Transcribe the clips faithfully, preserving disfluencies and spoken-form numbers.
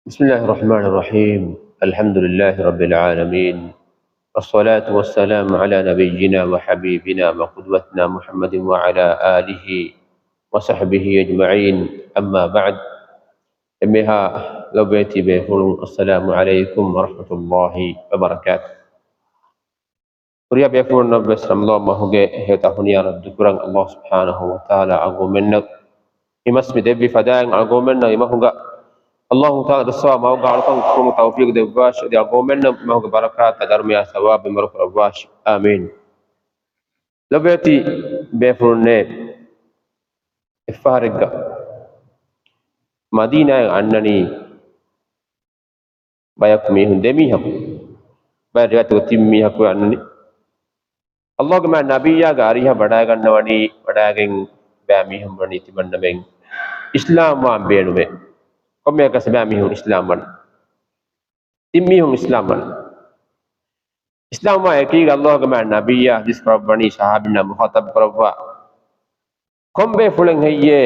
بسم الله الرحمن الرحيم. الحمد لله رب العالمين. والصلاة والسلام على نبينا وحبيبنا وقدوتنا محمد وعلى آله وصحبه أجمعين. أما بعد. އެންމެހާ ލޮބުވެތި ބޭފުޅުން، السلام عليكم ورحمة الله وبركاته. ހުރިހާ ބޭފުޅުންނަށް ވެސް ރަމަޟާން މަހުގެ ހެޔޮތައް ހުނިއަރަށް ދުކުރަން އަލްލާހު ސުބްޙާނަހު ވަތަޢާލާ އަޅުގަނޑުމެންނަށް މި މަސް މި ދެއްވި ފަދައިން އަޅުގަނޑުމެންނަށް މި މަހުގަ އަލްލާހު ތަޢާލާ ދަސްވާ މަގުގަ އަޅުކަން ކުރުމުގެ ތައުފީޤު ދެއްވާށި. އަދި އަޅުގަނޑުމެންނަށް މި މަހުގެ ބަރަކާތްތައް ދަރުމަޔާ ސަވާބު މަރު ކުރައްވާށި. އާމީން. ލޮބުވެތި ބޭފުޅުންނޭ، އެއްފަހަރެއްގަ މަދީނާއަށް އަންނަނީ ބަޔަކު މީހުން، ދެ މީހަކު. ބައެއް ރިވާޔަތުގަ ތިން މީހަކު އަންނަނީ. އަލްލާހުގެ މާތް ނަބިއްޔާގެ އަރިހަށް ވަޑައިގަންނަވަނީ، ވަޑައިގެން ބައި މީހުން ވަނީ ތިމަންނަމެން އިސްލާމްވާން ބޭނުމޭ. ކޮންމެއަކަސް ބައި މީހުން އިސްލާމް ވަނީ. ތިން މީހުން އިސްލާމް ވަނީ. އިސްލާމްވާ އެކީގަ އަލްލާހުގެ މާތް ނަބިއްޔާ ޙަދީޘް ކުރައްވަނީ، ޞަޙާބީންނާ މުޚާޠަބް ކުރައްވާ، ކޮންބޭފުޅެއް ހެއްޔޭ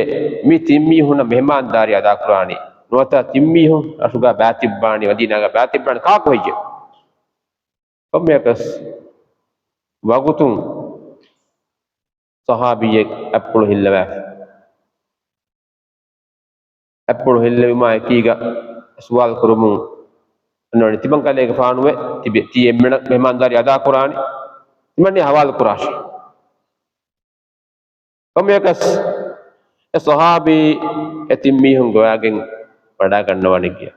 މި ތިން މީހުންނަށް މެހެމާންދާރީ އަދާކުރާނީ؟ ނުވަތަ ތިން މީހުން ރަށުގަ ބައިތިއްބާނީ، މަދީނާގަ ބައިތިއްބާނީ ކާކު ހެއްޔޭ؟ ކޮންމެއަކަސް ވަގުތުން ޞަޙާބީއެއް އަތްޕުޅު ހިއްލަވާފި. އަތްޕުޅު ހިއްލެވުމާ އެކީގަ ސުވާލު ކުރުމުން އަންނަވަނީ، ތިމަން ކަލޭގެފާނުވެ ތިބި، ތީ އެންމެނަށް މެހެމާންދާރީ އަދާކުރާނީ؟ ތިމަންނީ ހަވާލު ކުރާށޭ. ކޮންމެއަކަސް އެ ޞަޙާބީ އެ ތިން މީހުން ގޮވާގެން ވަޑައިގަންނަވަނީ ގިޔަ.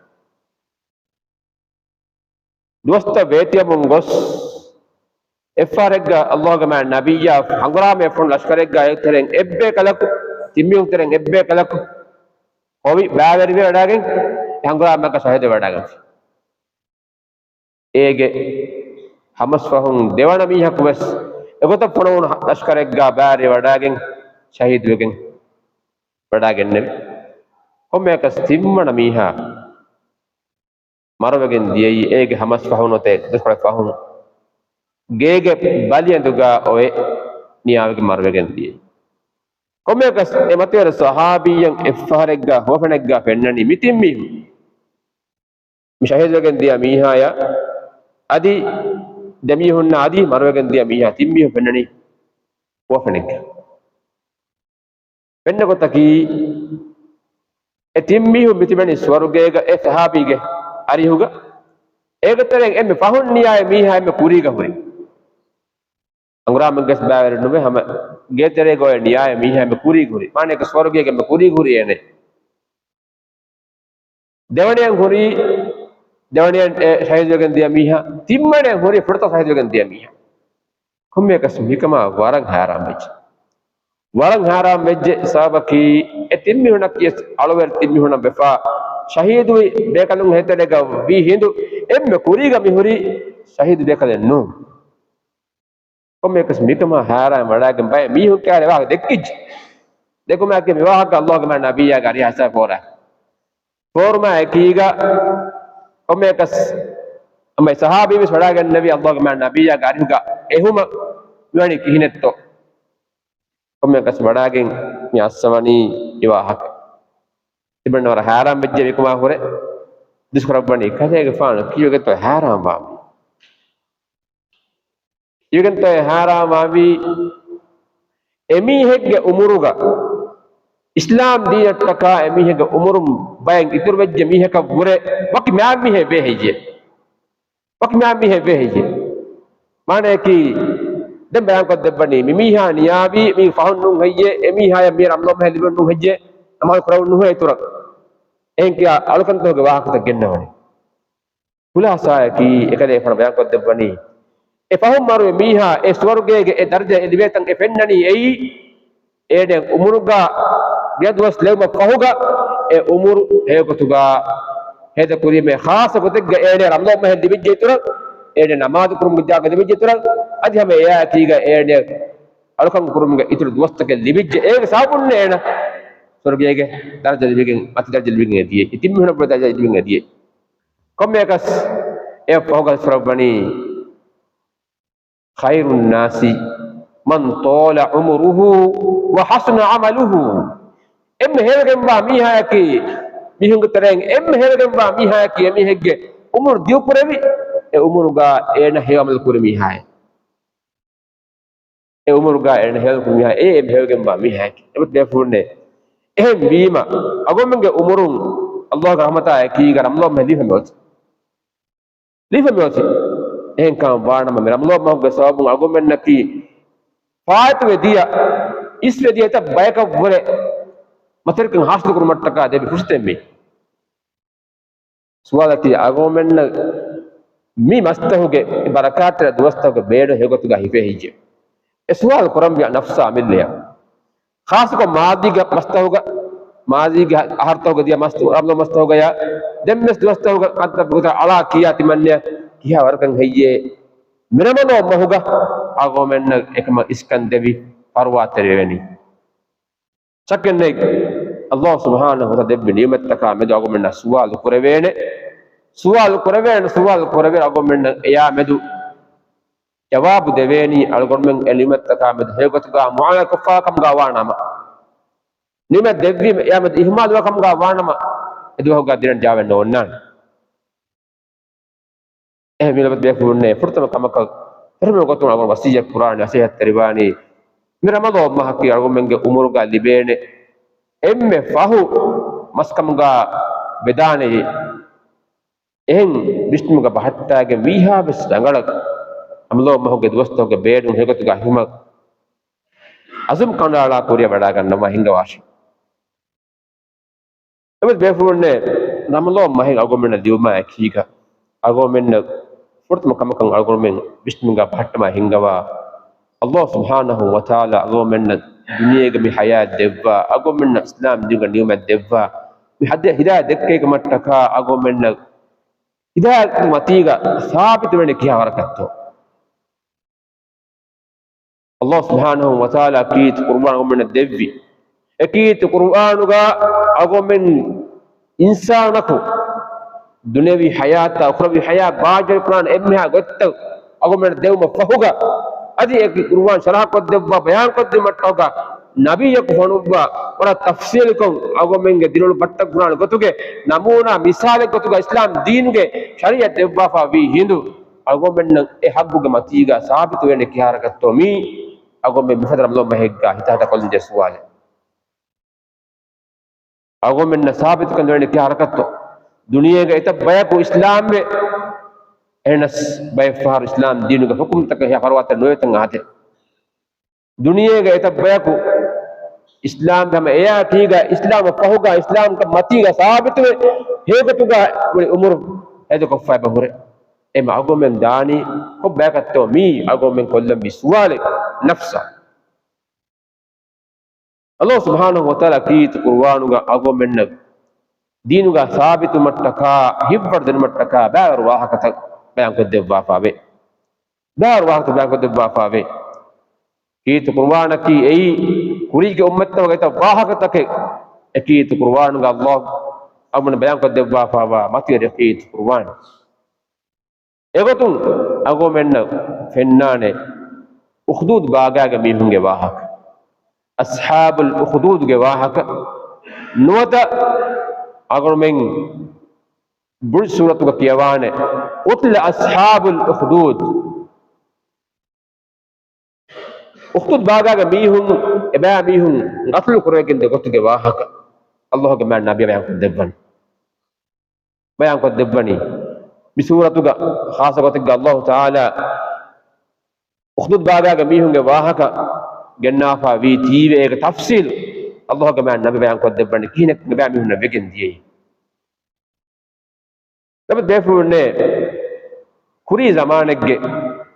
ދުވަސްތައް ވޭތިއަމުން ގޮސް، އެއްފަހަރެއްގަ އަލްލާހުގެ މާތް ނަބިއްޔާ ހަނގުރާމައެއް ފޮނު ލަޝްކަރެއްގަ އޭގެ ތެރެއިން އެއްބައި ކަލަކު، ތިން މީހުން ތެރެއިން އެއްބައި ކަލަކު ހޮވި ބައިވެރިވެ ވަޑައިގެން އެ ހަނގުރާމައަކަށް ޝަހީދުވެ ވަޑައިގަންފި. އޭގެ ހަމަސް ފަހުން ދެވަނަ މީހަކު ވެސް އެގޮތަށް ފޮނުވުނު ލަޝްކަރެއްގަ ބައިވެރިވެ ވަޑައިގެން ޝަހީދުވެގެން ވަޑައިގެންނެވި. ކޮންމެއަކަސް ތިންވަނަ މީހާ މަރުވެގެން ދިޔައީ އޭގެ ހަމަސް ފަހުން ނުވަތަ ދެކޮޅެއް ފަހުން ގޭގެ ބަލިއެނދުގަ އޮވެ ނިޔާވެގެން މަރުވެގެން ދިޔައީ. ކޮންމެއަކަސް އެ މަތިވެރި ޞަޙާބީއަށް އެއްފަހަރެއްގަ ހުވަފެނެއްގަ ފެންނަނީ މި ތިން މީހުން. މި ޝަހީދުވެގެން ދިޔަ މީހާޔާ އަދި ދެ މީހުންނާ އަދި މަރުވެގެން ދިޔަ މީހާ ތިން މީހުން ފެންނަނީ ހުވަފެނެއްގަ. ފެންނަ ގޮތަކީ، އެ ތިން މީހުން މިތިބެނީ ސުވަރުގޭގަ އެ ޞަޙާބީގެ އަރިހުގަ. އޭގެ ތެރެއިން އެންމެ ފަހުން ނިޔާވި މީހާ އެންމެ ކުރީގަ ހުރި. ހަނގުރާމައެއްގަސް ބައިވެރި ނުވެ ހަމަ ގޭތެރޭގަ އޮތް ނިޔާވި މީހާ އެންމެ ކުރީގަ ހުރި. މާނައަކީ ސުވަރުގޭގަ އެންމެ ކުރީގަ ހުރި އޭނަ. ދެވަނަޔަށް ހުރީ، ދެވަނަޔަށް އެ ޝަހީދުވެގެން ދިޔަ މީހާ، ތިންވަނަޔަށް ހުރީ ފުރަތަމަ ޝަހީދުވެގެން ދިޔަ މީހާ. ކޮންމެއަކަސް މިކަމާ ވަރަށް ހައިރާން ވެއްޖެ. ވަރަށް ހައިރާން ވެއްޖެ ސަބަބަކީ، އެ ތިން މީހުނަކީ އަޅުވެރި ތިން މީހުނަށް ވެފަ، ޝަހީދުވި ބޭކަލުން ހެތެރޭގަ ވީ ހިނދު، އެންމެ ކުރީގަ މި ހުރީ ޝަހީދު ބޭކަލެއް ނޫން. ކޮންމެއަކަސް މިކަމާ ހައިރާން ވަޑައިގެން ބައެއް މީހުން ކައިރި ވާހަކަ ދެއްކިއްޖެ. ދެކުމާއެކީ މި ވާހަކަ އަލްލާހުގެ މާތް ނަބިއްޔާގެ އަރިހަށް ފޯރާ. ފޯރުމާ އެކީގަ ކޮންމެއަކަސް ހަމަ އެ ޞަޙާބީ ވެސް ވަޑައިގެންނެވި އަލްލާހުގެ މާތް ނަބިއްޔާގެ އަރިހުގަ އެހުމަށް މިވަނީ ކިހިނެއްތޯ؟ ކޮންމެއަކަސް ވަޑައިގެން މި އައްސަވަނީ މި ވާހަކަ. ތިމަން ވަރަށް ހައިރާން ވެއްޖެ މިކަމާ ހުރެ ދުސްކުރައްވަނީ ކަލޭގެފާނު ކީއްވެގެންތޯ ހައިރާން ވާނީ؟ ކީއްވެގެންތޯ ހައިރާން ވާނީ؟ އެމީހެއްގެ އުމުރުގަ، އިސްލާމް ދީނަށްޓަކާ އެމީހެއްގެ އުމުރުން ބައެއް އިތުރުވެއްޖެ މީހަކަށް ވުރެ ވަކި މާތް މީހެއް ވޭ ހެއްޔޭ؟ ވަކި މާތް މީހެއް ވޭ ހެއްޔޭ؟ މާނައަކީ، ދެން ބަޔާންކޮށްދެއްވަނީ، މި މީހާ ނިޔާވީ މީ ފަހުން ނޫން ހެއްޔޭ؟ އެ މީހާޔަށް މި ރަމަޟާން މަހެއް ލިބެން ނޫން ހެއްޔޭ؟ ނަމާދު ކުރެވުން ނުހޭ އިތުރަށް. އެހެން ކިޔާ އަޅުކަންތަކުގެ ވާހަކަތައް ގެންނަވަނީ. ޚުލާޞާއަކީ، އެކަލޭގެފާނު ބަޔާންކޮށްދެއްވަނީ، އެ ފަހުން މަރުވި މީހާ އެ ސުވަރުގޭގެ އެ ދަރަޖަ އެ ލިބޭތަން އެ ފެންނަނީ އެއީ، އޭނަ އުމުރުގަ ގިނަ ދުވަސް ލެވުމަށް ފަހުގަ އެ އުމުރު ހެޔޮގޮތުގަ ހޭދަކުރީމޭ ޚާއްޞަ ގޮތެއްގަ އޭނަ ރަމަޟާން މަހެއް ލިބިއްޖެ އިތުރަށް، އޭނަ ނަމާދު ކުރުމުގެ ޖާގަ ލިބިއްޖެ އިތުރަށް، އަދި ހަމަ އެއާއެކީގަ އޭނަ އަޅުކަން ކުރުމުގެ އިތުރު ދުވަސްތަކެއް ލިބިއްޖެ. އޭގެ ސަބަބުންނޭ އޭނަ ސުވަރުގޭގެ ދަރަޖަ ލިބިގެން، މަތި ދަރަޖަ ލިބިގެން އެ ދިޔަ، ތިން މީހުންނަށް ބޮޑު ދަރަޖަ ލިބިގެން އެ ދިޔަ. ކޮންމެއަކަސް އެ ފަހުގަ ސުވަރައްވަނީ خير الناس من طال عمره وحسن عمله. އެންމެ ހެޔޮވެގެންވާ މީހާއަކީ، މީހުންގެ ތެރެއިން އެންމެ ހެޔޮވެގެންވާ މީހާޔަކީ އެމީހެއްގެ އުމުރު ދިގުކުރެވި، އެ އުމުރުގަ އޭނަ ހެޔޮ ޢަމަލު ކުރި މީހާއެއް. އެ އުމުރުގަ އޭނަ ހެޔޮކުރި މީހާ އެ އެންމެ ހެޔޮވެގެންވާ މީހާޔަކީ. އެބަ ބޭފުޅުންނޭ. އެހެން ވީމަ، އަޅުގަނޑުމެންގެ އުމުރުން ﷲގެ ރަޙްމަތާ އެކީގަ ރަމަޟާން މަހެއް ލިބިފަ މިއޮތީ. ލިބިފަ މިއޮތީ. އެހެންކަމަށް ވާނަމަ، މި ރަމަޟާން މަހުގެ ސަބަބުން އަޅުގަނޑުމެންނަކީ ފާއިތުވެ ދިޔަ، އިސްވެ ދިޔަ އެތައް ބަޔަކަށްވުރެ މަތިވެރިކަން ޙާޞިލު ކުރުމަށްޓަކާ ދެވި ފުރުޞަތެއް މީ. ސުވާލަކީ، އަޅުގަނޑުމެންނަށް މި މަސްތަކުގެ، މި ބަރަކާތްތެރި ދުވަސްތަކުގެ ބޭނުން ހެޔޮގޮތުގަ ހިފެހިއްޖެ؟ އެ ސުވާލު ކުރަންވީ ނަފްސާ އަމިއްލަޔަށް. ޚާއްޞަކޮށް މާޒީގެ މަސްތަކުގަ، މާޒީގެ އަހަރުތަކުގަ ދިޔަ މަސް، ރަމަޟާން މަސްތަކުގަޔާ، ދެންވެސް ދުވަސްތަކުގަ އަދަބުގަ އަޅާ ކިޔާ ތިމަންނަޔަށް ކިހާ ވަރަކަށް ހެއްޔޭ؟ މި ރަމަޟާން މަހުގަ އަޅުގަނޑުމެންނަށް އެކަމަށް އިސްކަން ދެވި ފަރުވާތެރިވެވެނީ. ޝައްކެއް ނެތް، ﷲ ސުބްޙާނަހޫ ވަތަޢާލާ ދެއްވި ނިޢުމަތްތަކާ މެދު އަޅުގަނޑުމެންނަށް ސުވާލު ކުރެވޭނެ. ސުވާލު ކުރެވޭނެ، ސުވާލު ކުރެވޭނެ އަޅުގަނޑުމެންނަށް އެޔާ މެދު ޖަވާބު ދެވޭނީ އަޅުގަނޑުމެން އެ ނިޢުމަތްތަކާ މެދު ހެޔޮގޮތުގަ މުޢާމަލާތް ކޮށްފާ ކަމުގަ ވާނަމަ. ނިޢުމަތް ދެއްވީމަ އެޔާ މެދު އިހުމާލުވާ ކަމުގަ ވާނަމަ، އެ ދުވަހުގަ ދިރަން ޖަވާބެއް ނޯންނާނެ. އެހެން މިލަބަތި ބޭފުޅުންނޭ، ފުރަތަމަ ކަމަކަށް ފެރުމުގެ ގޮތުން އަޅުގަނޑު ވަޞިއްޔަތް ކުރާނެ، ނަޞޭޙަތްތެރިވާނީ، މި ރަމަޟާން މަހަކީ އަޅުގަނޑުމެންގެ އުމުރުގަ ލިބޭނެ އެންމެ ފަހު މަސްކަމުގަ ވެދާނެ. އެހެން ވިސްނުމުގަ ބަހައްޓާގެން ވީހާވެސް ރަނގަޅަށް ރަމަޟާން މަހުގެ ދުވަސްތަކުގެ ބޭނުން ހެޔޮގޮތުގަ ހިފުމަށް އަޒުމް ކަނޑައަޅާ ކުރިއަށް ވަޑާގަންނަވާ ހިންގަވާށި. އެބަ ބޭފުޅުންނޭ، ރަމަޟާން މަހެއް އަޅުގަނޑުމެންނަށް ލިބުމާ އެކީގަ، އަޅުގަނޑުމެންނަށް ފުރަތަމަ ކަމަކަށް އަޅުގަނޑުމެން ވިސްނުމުގަ ބަހައްޓަމާ ހިންގަވާ، ﷲ ސުބްޙާނަހޫ ވަތަޢާލާ އަޅުގަނޑުމެންނަށް ދުނިޔޭގަ މި ޙަޔާތް ދެއްވާ، އަޅުގަނޑުމެންނަށް އިސްލާމް ދީނުގެ ނިޢުމަތް ދެއްވާ، މި ހިދާ-، ހިދާޔަތް ދެއްކޭކަމަށްޓަކާ އަޅުގަނޑުމެންނަށް ހިދާޔަތު މަތީގަ ސާބިތުވެނީ ކިހާ ވަރަކަށްތޯ؟ ﷲ ސުބްޙާނަހޫ ވަތަޢާލާ ކީރިތި ޤުރުއާން އަޅުގަނޑުމެންނަށް ދެއްވި. އެ ކީރިތި ޤުރުއާނުގަ އަޅުގަނޑުމެން އިންސާނަކު ދުނިޔަވީ ޙަޔާތާ އުޚްރަވީ ޙަޔާތް ބާއްޖަވެރިކުރާނެ އެންމެހާ ގޮތްތައް އަޅުގަނޑުމެންނަށް ދެވުމަށް ފަހުގަ، އަދި އެ ޤުރުއާން ޝަރަޙަކޮށްދެއްވާ ބަޔާންކޮށްދިނުމަށްޓަކާ ނަބިއްޔަކު ފޮނުއްވާ ވަރަށް ތަފްޞީލުކޮށް އަޅުގަނޑުމެންގެ ދިރިއުޅުން ބައްޓަންކުރާނެ ގޮތުގެ ނަމޫނާ މިސާލެއް ގޮތުގަ އިސްލާމް ދީނުގެ ޝަރީޢަތް ދެއްވާފަ ވީ ހިނދު، އަޅުގަނޑުމެންނަށް އެ ޙައްޤުގެ މަތީގަ ސާބިތުވޭނެ ކިހާ ވަރަކަށްތޯ މީ؟ އަޅުގަނޑުމެން މިފަދަ ރަމަޟާން މަހެއްގަ ހިތަހަދާ ކޮށްލަންޖެހޭ ސުވާލެއް. އަޅުގަނޑުމެންނަށް ސާބިތުކަން ދެވޭނެ ކިހާ ވަރަކަށްތޯ؟ ދުނިޔޭގަ އެތައް ބަޔަކު އިސްލާމްވެ، އެހެނަސް ބައެއް ފަހަރު އިސްލާމް ދީނުގެ ޙުކުމްތަކަށް ހެޔޮ ފަރުވާތެރި ނުވެތަން އާދެ. ދުނިޔޭގަ އެތައް ބަޔަކު އިސްލާމް ހަމަ އެޔާ ކީގަ އިސްލާމް ފަހުގަ އިސްލާމްކަން މަތީގަ ސާބިތުވެ، ހެޔޮގޮތުގަ އުޅި އުމުރު ހޭދަކޮށްފައި ބަހުރެ. އެމަ އަޅުގަނޑުމެން ދާނީ ކޮބާކަށްތޯ މީ؟ އަޅުގަނޑުމެން ކޮށްލަންވީ ސުވާލެއް ނަފްސަށް. ﷲ ސުބްޙާނަހޫ ވަތަޢާލާ ކީރިތި ޤުރުއާނުގަ އަޅުގަނޑުމެންނަށް ދީނުގަ ސާބިތުވުމަށްޓަކާ، ހިތްވަރު ދިނުމަށްޓަކާ ބައިވަރު ވާހަކަތައް ބަޔާންކޮށްދެއްވާފަވޭ. ބައިވަރު ވާހަކަތައް ބަޔާންކޮށްދެއްވާފަވޭ. ކީރިތި ޤުރުއާނަކީ އެއީ ކުރީގެ އުއްމަތްތަކުގެ އެތައް ވާހަކަތަކެއް. އެ ކީރިތި ޤުރުއާނުގަ ﷲ އަޅުގަނޑުމެންނަށް ބަޔާންކޮށްދެއްވާފަވާ މަތިވެރި ކީރިތި ޤުރުއާން. އެގޮތުން އަޅުގަނޑުމެންނަށް ފެންނާނެ އުޚްދޫދު ބާގާގެ މީހުންގެ ވާހަކަ. އަޞްޙާބުލް އުޚްދޫދުގެ ވާހަކަ. ނުވަތަ އަޅުގަނޑުމެން ބުރުޖް ސޫރަތުގަ ކިޔަވާނެ، قُتِلَ أَصْحَابُ الْأُخْدُودِ. އުޚްދޫދު ބާގާގެ މީހުން، އެބައިމީހުން ގަތުލު ކުރެވިގެންދިޔަ ގޮތުގެ ވާހަކަ ﷲގެ މާތް ނަބިއްޔާ ބަޔާންކޮށް ދެއްވަނީ. ބަޔާންކޮށް ދެއްވަނީ. މި ސޫރަތުގަ ޚާއްޞަ ގޮތެއްގަ ﷲ ތަޢާލާ އުޚްދޫދު ބާގާގެ މީހުންގެ ވާހަކަ ގެންނާފަ ވީ ތީވެ އޭގެ ތަފްޞީލު ﷲގެ މާތް ނަބިއްޔާ ބަޔާންކޮށް ދެއްވަނީ ކިހިނެއް އެބައިމީހުންނަށް ވެގެން ދިޔައީ. ލަބަ ބޭފުޅުންނޭ، ކުރީ ޒަމާނެއްގެ،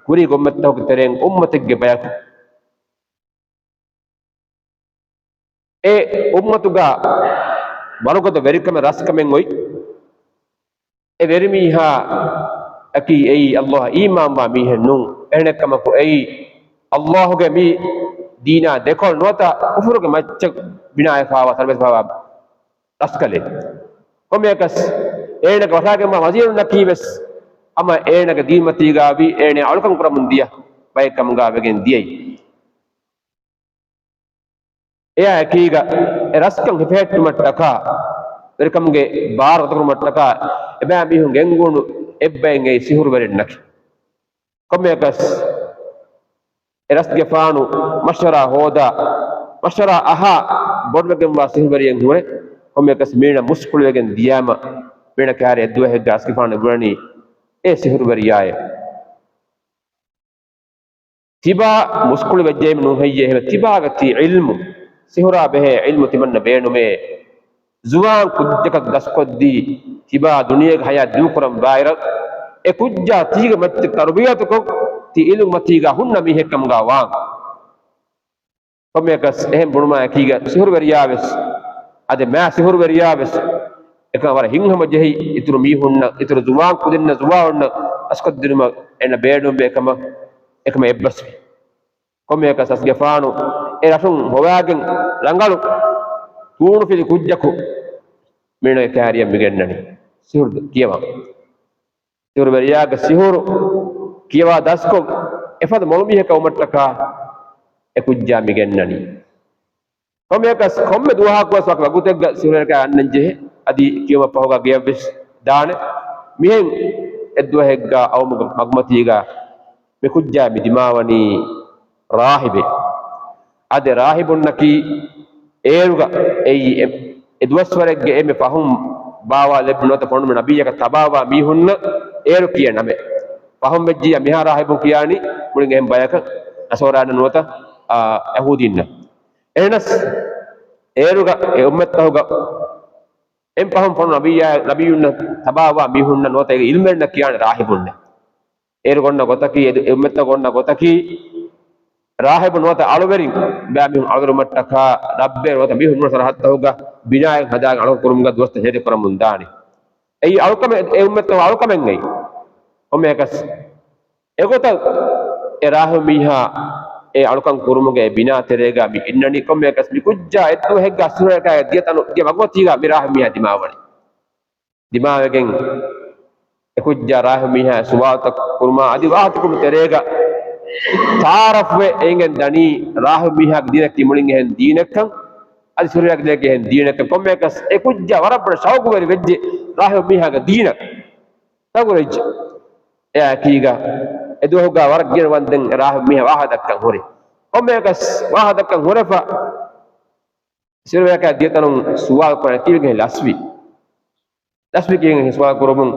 ކުރީ އުއްމަތްތަކުގެ ތެރެއިން އުއްމަތެއްގެ ބަޔަކު އެ އުއްމަތުގަ ވަރުގަދަ ވެރިކަމެއް ރަސްކަމެއް އޮތް. އެ ވެރިމީހާއަކީ އެއީ ﷲ އަށް އީމާންވާ މީހެއް ނޫން. އެހެނެއްކަމަކު އެއީ ﷲގެ މި ދީނާ ދެކޮޅު ނުވަތަ ކުފުރުގެ މައްޗަށް ބިނާވެފަވާ، ތަރުބިޔަތުވެފަވާ ރަސްކަލެއް. ކޮންމެއަކަސް އޭނަގެ ވަށާގެންވާ ވަޒީރުންނަކީވެސް ހަމަ އޭނަގެ ދީންމަތީގައި އޭނަ އަޅުކަން ކުރަމުން ދިޔަ ބައެއް ކަމުގަ ވެގެން ދިޔައީ. އެއާ އެކީގަ އެ ރަސްކަން ހިފެހެއްޓުމަށްޓަކާ ވެރިކަމުގެ ބާރު ގަދަކުރުމަށްޓަކާ އެބައިމީހުން ގެންގުޅުނު އެއްބައިން އެއީ ސިހުރުވެރިންނަކީ. ކޮންމެއަކަސް އެ ރަސްގެފާނު މަޝްވަރާ ހޯދާ، މަޝްވަރާ އަހާ، ބޮޑުވެގެންވާ ސިހުރުވެރިއެއް ހުރެ، ކޮންމެއަކަސް މީނަ މުސްކުޅިވެގެން ދިޔާމަ، މީނަ ކާރި އެއްދުވަހެއްގަ ރަސްގެފާނު ބުނަނީ އޭ ސިހުރުވެރިޔާއޭ. ތިބާ މުސްކުޅި ވެއްޖެއެމެ ނޫންހެއްޔޭ، އެހެން ތިބާގަ ތި ޢިލްމު، ސިހުރާ ބެހޭ ޢިލްމު ތިމަންނަ ބޭނުމޭ. ޒުވާން ކުއްޖަކަށް ގަސްކޮށްދީ، ތިބާ ދުނިޔޭގެ ހަޔާތް ދޫކުރަން ވާއިރަށް، އެ ކުއްޖާ ތީގެ މައްޗަށް ތަރުބިޔަތުކޮށް، ތި ޢިލްމު މަތީގާ ހުންނަ މީހެއްކަމުގާ ވާން. ކޮންމެއަކަސް އެހެން ބުނުމާ އެކީގަ ސިހުރުވެރިޔާވެސް، އަދި މާ ސިހުރުވެރިޔާވެސް، އެކަން ވަރަށް ހިތްހަމަ ޖެހި، އިތުރު މީހުންނަށް، އިތުރު ޒުވާން ކުދިންނަށް، ޒުވާނުންނަށް ރަސްކޮށްދިނުމަށް އޭނަ ބޭނުންވެ އެކަމަށް، އެކަމަށް އެއްބަސްވި. ކޮންމެއަކަސް ރަސްގެފާނު އެ ރަށުން ހޮވާގެން ރަނގަޅު ތޫނުފިލި ކުއްޖަކު މީނަގެ ކާރިއަށް މިގެންނަނީ ސިހުރު ކިޔަވަން. ސިހުރުވެރިޔާގެ ސިހުރު ކިޔަވާ ދަސްކޮށް، އެފަދަ މޮޅު މީހަކަށް ވުމަށްޓަކާ އެ ކުއްޖާ މިގެންނަނީ. ކޮންމެއަކަސް ކޮންމެ ދުވަހަކުވެސް ވަކި ވަގުތެއްގަ ސިހުރުވެރިޔާ އަންނަން ޖެހޭ، އަދި ކިޔުމަށް ފަހުގަ ގެޔަށްވެސް ދާނެ. މިހެން އެއްދުވަހެއްގަ އައުމުގެ މަގުމަތީގަ މި ކުއްޖާ މި ދިމާވަނީ ރާހިބެއް. އަދި ރާހިބުންނަކީ އޭރުގަ އެއީ އެ، އެ ދުވަސްވަރެއްގެ އެންމެ ފަހުން ބާވާލެއްވި ނުވަތަ ފޮނުވި ނަބިއްޔަކަށް ތަބާވާ މީހުންނަށް އޭރު ކިޔޭ ނަމެއް. ފަހުން ވެއްޖިއްޔާ މިހާ ރާހިބުން ކިޔާނީ މުޅިން އެހެން ބަޔަކަށް ނަޞާރާއިން ނުވަތަ، އާ، ޔަހޫދީންނަށް. އެހެނަސް އޭރުގަ އެ އުއްމަތްތަކުގަ އެން ފަހުން ފޮނު ނަބިއްޔާ، ނަބިއްޔުންނަށް ތަބާވާ މީހުންނަށް ނުވަތަ އޭގެ ޢިލްމުވެރިންނަށް ކިޔާނެ ރާހިބުންނޭ. އޭރު ގޮންނަ ގޮތަކީ، އެ އުއްމަތްތައް ގޮންނަ ގޮތަކީ، ރާހިބު ނުވަތަ އަޅުވެރިން، ބައިމީހުން އަޅުވެރިވުމަށްޓަކާ، ރަށްބޭރު ނުވަތަ މީހުން އުޅުނު ސަރަހައްދަކުގަ ބިނާއެއް ހަދާގެން އަޅުކަން ކުރުމުގަ ދުވަސްތައް ހޭދަ ކުރަމުން ދާނެ. އެއީ އަޅުކަމެއް، އެ އުއްމަތްތައް އަޅުކަމެއް އެއީ. ކޮންމެއަކަސް އެގޮތަށް އެ ރާހިބު މީހާ އެ އަޅުކަން ކުރުމުގެ ބިނާ ތެރޭގަ މި އިންނަނީ. ކޮންމެއަކަސް މި ކުއްޖާ އެއްދުވަހެއްގަ ސިހުރުވެރިޔާގެ ދިޔަ ތަނު، ދިޔަ މަގުމަތީގަ މި ރާހިބު މީހާ ދިމާވަނީ. ދިމާވެގެން އެ ކުއްޖާ ރާހިބު މީހާ ސުވާލުތައް ކުރުމާ އަދި ވާހަކަދެއްކުމުގެ ތެރޭގަ ތަޢާރަފްވެ އެނގެން ދަނީ ރާހިބު މީހާގެ ދީނަކީ މުޅިން އެހެން ދީނެއްކަން، އަދި ސިހުރުވެރިޔާގެ ދީނަކީ އެހެން ދީނެއްކަން. ކޮންމެއަކަސް އެ ކުއްޖާ ވަރަށް ބޮޑަށް ޝައުގުވެރި ވެއްޖެ ރާހިބު މީހާގެ ދީނަށް. ޝައުގުވެއްޖެ. އެއާ އެކީގަ އެ ދުވަހުގަ ވަރަށް ގިނަ ވަންދެން ރާހިބު މީހާ ވާހަކަ ދައްކަން ހުރި. ކޮންމެއަކަސް ވާހަކަ ދައްކަން ހުރެފަ ސިހުރުވެރިޔާގެ ދިޔަ ތަނުން ސުވާލު ކުރަން ކީއްވެގެން ލަސްވީ. ލަސްވީ ކީއްވެގެން ސުވާލު ކުރުމުން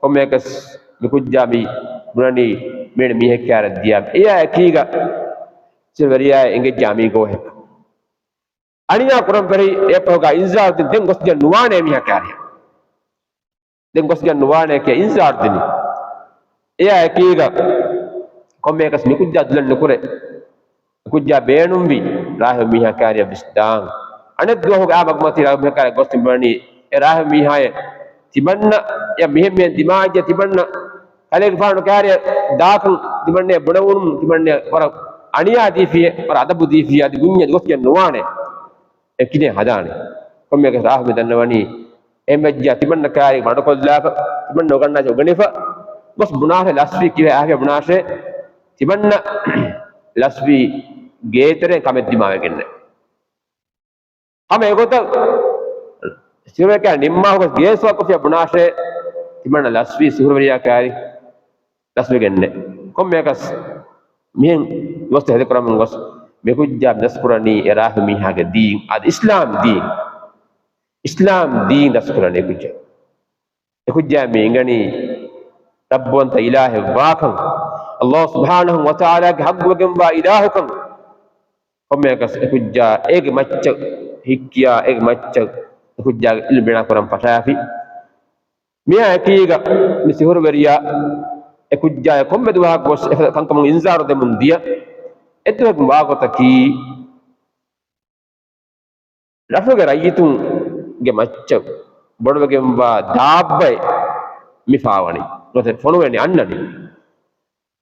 ކޮންމެއަކަސް މި ކުއްޖާ މި ބުނަނީ މިއަންނަ މީހެއް ކާރިއަށް ދިޔަ. އެއާ އެކީގަ ސިހުރުވެރިޔާ އެނގެއްޖާ މީ ގޯހެއް. އަނިޔާ ކުރަން ފެށި އެއަށްފަހުގަ އިންޒާރު ދިން ދެން ގޮސް ދިޔަ ނުވާނޭ މީހާ ކާރިއަށް. ދެން ގޮސް ދިޔަ ނުވާނޭ ކިޔާ އިންޒާރު ދިނީ. އެއާ އެކީގަ ކޮންމެއަކަސް މި ކުއްޖާ ދުލަން ނުކުރޭ. މި ކުއްޖާ ބޭނުންވީ ރާހިބު މީހާ ކާރިއަށް ވެސް ދާން. އަނެއް ދުވަހުގަ އާ މަގުމަތީ ރާހިބު މީހާ ކާރިއަށް ގޮސް ތި ބުނަނީ އެ ރާހިބު މީހާއޭ ތިމަންނަ އެ މިހެން މިހެން ދިމާވެއްޖެ ތިމަންނަ ކަލޭގެފާނު ކާރިއަށް ދާކަން ތިމަންނަޔަށް ބުނެވުނު ތިމަންނަޔަށް ވަރަށް އަނިޔާ ދީފިޔޭ، ވަރަށް އަދަބު ދީފިޔޭ، އަދި ގުންޏަށް ގޮސް ދިޔަ ނުވާނެ. އެ ކިނެ ހަދާނެ. ކޮންމެއަކަސް ރާހިބު ދަންނަވަނީ އެހެންވެއްޖެއްޔާ ތިމަންނަ ކާރި މަޑުކޮށްލާފަ، ތިމަންނަ އުގަންނާށޭ އުގަނެފަ، ގޮސް ބުނާށޭ ލަސްވީ ކީއްވެ އާފިޔާ ބުނާށޭ، ތިމަންނަ ލަސްވީ ގޭތެރެއިން ކަމެއް ދިމާވެގެންނޭ. ހަމަ އެގޮތަށް ސިހުރުވެރިޔާ ނިންމާފަ ގޮސް ގޭސް ވައްކަފިޔާ ބުނާށޭ، ތިމަންނަ ލަސްވީ ސިހުރުވެރިޔާ ކާރި ލަސްވެގެންނޭ. ކޮންމެއަކަސް މިހެން ގޮސް ހެދިކުރަމުން ގޮސް މި ކުއްޖާ ދަސްކުރަނީ އެ ރާހިބު މީހާގެ ދީން، އަދި އިސްލާމް ދީން. އިސްލާމް ދީން ދަސްކުރަނީ އެ ކުއްޖާ. އެ ކުއްޖާ މި އިނގަނީ ރައްބުވަންތަ އިލާހެއް ވާކަން، ﷲ ސުބްޙާނަހޫ ވަތަޢާލާގެ ޙައްޤުވެގެންވާ އިލާހުކަން. ކޮންމެއަކަސް އެ ކުއްޖާ އޭގެ މައްޗަށް ހިއްކިޔާ، އޭގެ މައްޗަށް އެ ކުއްޖާގެ ޢިލްމު ބިނާ ކުރަން ފަށާފި. މިއާ އެކީގަ މި ސިހުރުވެރިޔާ އެ ކުއްޖާޔަށް ކޮންމެ ދުވަހަކު ގޮސް އެފަދަ ކަންކަމުން އިންޒާރު ދެމުން ދިޔަ. އެއްދުވަހު ވާގޮތަކީ، ރަށުގެ ރައްޔިތުންގެ މައްޗަށް ބޮޑުވެގެންވާ ދާއްބައެއް މި ފާވަނީ. ނުވަތަ ފޮނުވެނީ އަންނަނީ.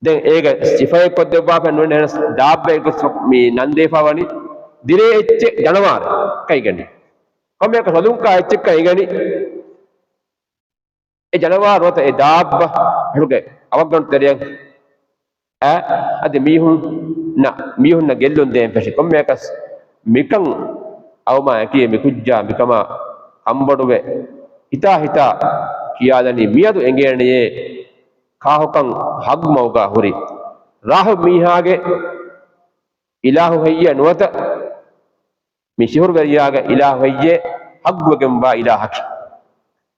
ދެން އޭގަ ސިފައެއް ކޮށްދެއްވާފަ ނުވަތަ އެހެނަސް ދާއްބައެއް ގޮސް މި ނަންދެވިފަ ވަނީ. ދިރޭ އެއްޗެއް ޖަނަވާރެއް ކައިގަނީ. ކޮންމެއަކަސް ރަލުންކާ އެއްޗެއް ކައިގަނީ. އެ ޖަނަވާރު ނުވަތަ އެ ދާއްބަ ރަށުގެ އަވަށްގަނޑު ތެރެއަށް އައި، އަދި މީހުންނަށް، މީހުންނަށް ގެއްލުން ދޭން ފެށި. ކޮންމެއަކަސް މިކަން އައުމާ އެކީ މި ކުއްޖާ މިކަމާ ކަންބޮޑުވެ ހިތާ ހިތާ ކިޔާލަނީ މިއަދު އެނގޭނެޔޭ ކާކުކަން ހައްގު މަގުގަ ހުރި ރާހިބު މީހާގެ އިލާހު ހެއްޔޭ ނުވަތަ މި ސިހުރުވެރިޔާގެ އިލާހު ހެއްޔޭ ހައްގުވެގެންވާ އިލާހަކީ.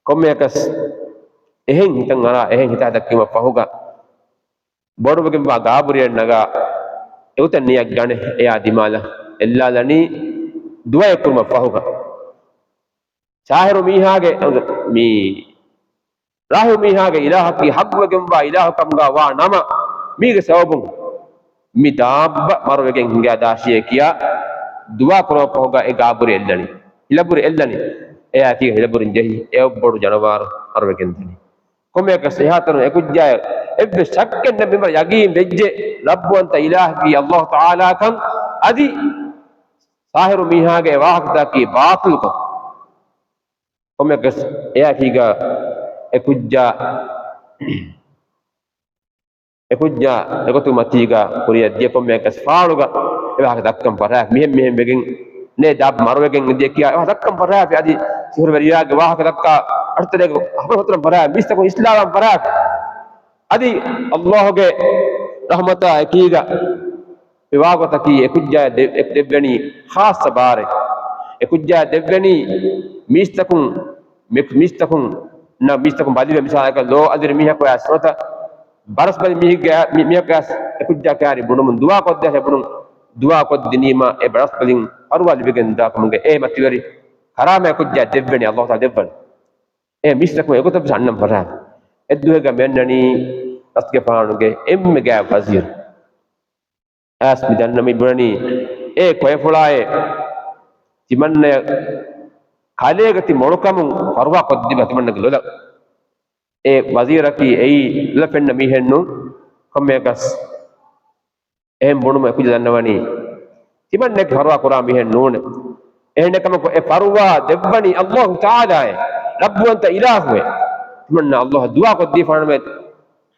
ކޮންމެއަކަސް އެހެން ހިތަށް އަރާ، އެހެން ހިތާހިތަށް ކިޔުމަށް ފަހުގަ، ބޮޑުވެގެންވާ ގާބުރިއެލް ނަގާ އެގޮތަށް ނިޔަތް ގަނެ އެޔާ ދިމާލަށް އެއްލާލަނީ ދުޢައެއް ކުރުމަށް ފަހުގަ. ސާހިރު މީހާގެ މި ރާހިބު މީހާގެ އިލާހަކީ ހައްގުވެގެންވާ އިލާހު ކަމުގަ ވާ ނަމަ، މީގެ ސަބަބުން މި ދާއްބަ މަރުވެގެން ހިނގާ ދާށޭ ކިޔާ ދުޢާ ކުރުމަށް ފަހުގަ އެ ގާބުރި އެއްލަނީ، ހިލަބުރި އެއްލަނީ. އެއާ ކީ ހިލަބުރިން ޖެހި އެ އޮއްބޮޑު ޖަނަވާރު މަރުވެގެން ދަނީ. ކޮންމެއަކަސް އެހާތަނު އެކުއްޖާއަށް އެއްވެސް ޝައްކެއް ނެތް، މިވަރަށް ޔަގީން ވެއްޖެ ރައްބުވަންތަ އިލާހަކީ އައްލާހު ތަޢާލާ ކަން، އަދި ސާހިރު މީހާގެ ވާހަކަތަކީ ބާޠިލުކަން. ކޮންމެއަކަސް އެއާ ކީގަ އެކުއްޖާ، އެކުއްޖާ އެގޮތު މަތީގަ ކުރިއަށް ދިޔަ ކޮންމެއަކަސް ފާޅުގަ އެވާހަކަ ދައްކަން ފަށާފި. މިހެން މިހެން ވެގެން ނޭ ދާބް މަރުވެގެން އެދިޔަ ކިޔާ އެވާހަކަ ދައްކަން ފަށާފި. އަދި ސިހުރުވެރިޔާގެ ވާހަކަ ދައްކާ އަޑުތަރޭގަ ހަމަ ހުތުރަން ފަށާފި. މީސްތަކުން އިސްލާވަން ފަށާފި. އަދި އައްލާހުގެ ރަޙްމަތާ އެކީގަ މި ވާގޮތަކީ އެކުއްޖާ ދެ-، އެ-، ދެއްވެނީ ޚާއްޞަ ބާރެއް. އެކުއްޖާ ދެއްވެނީ މީސްތަކުން، މި-، މީސްތަކުން، ނަ-، މީސްތަކުން ބަލިވެ މިސާލަކަށް ލޯ އަދިރި މީހަކު އައިސް ނުވަތަ ބަރަސް ބަލި މީހެއްގެ، މި-، މީހަކު އައިސް އެކުއްޖާ ކާރި ބުނުމުން ދުޢާ ކޮށްދޭށޭ ބުނުން ދުޢާ ކޮށްދިނީމަ އެ ބަރަސް ބަލިން ފަރުވާ ލިބިގެން ދާ ކަމުގެ އެ މަތިވެރި ކަރާމަތް އެކުއްޖާ ދެއްވެނީ އައްލާހު ތަޢާލާ ދެއްވަނީ. އެ މީސްތަކުން އެގޮތަށް ވެސް އަންނަން ފަށާފި. އެއްދުވަހެއްގަ މިއަންނަނީ ރަސްގެފާނުގެ އެންމެ ގާތް ވަޒީރު. އައިސް މި ދަންނަ މި ބުނަނީ އޭ ކޮއެފުޅާއޭ، ތިމަންނަޔަށް ކަލޭގަ ތި މޮޅުކަމުން ފަރުވާ ކޮށްދީފަ ތިމަންނަގެ ލޮލަށް. އެ ވަޒީރަކީ އެއީ ލޮލަށް ފެންނަ މީހެއް ނޫން. ކޮންމެއަކަސް އެހެން ބުނުމުން އެކުއްޖާ ދަންނަވަނީ ތިމަންނައަކީ ފަރުވާ ކުރާ މީހެއް ނޫނޭ. އެހެންނެއްކަމަކު އެ ފަރުވާ ދެއްވަނީ އައްލާހު ތަޢާލާއޭ، ރައްބުވަންތަ އިލާހުއޭ. ތިމަންނަ އައްލާހަށް ދުޢާ ކޮށްދީފާނަމޭ،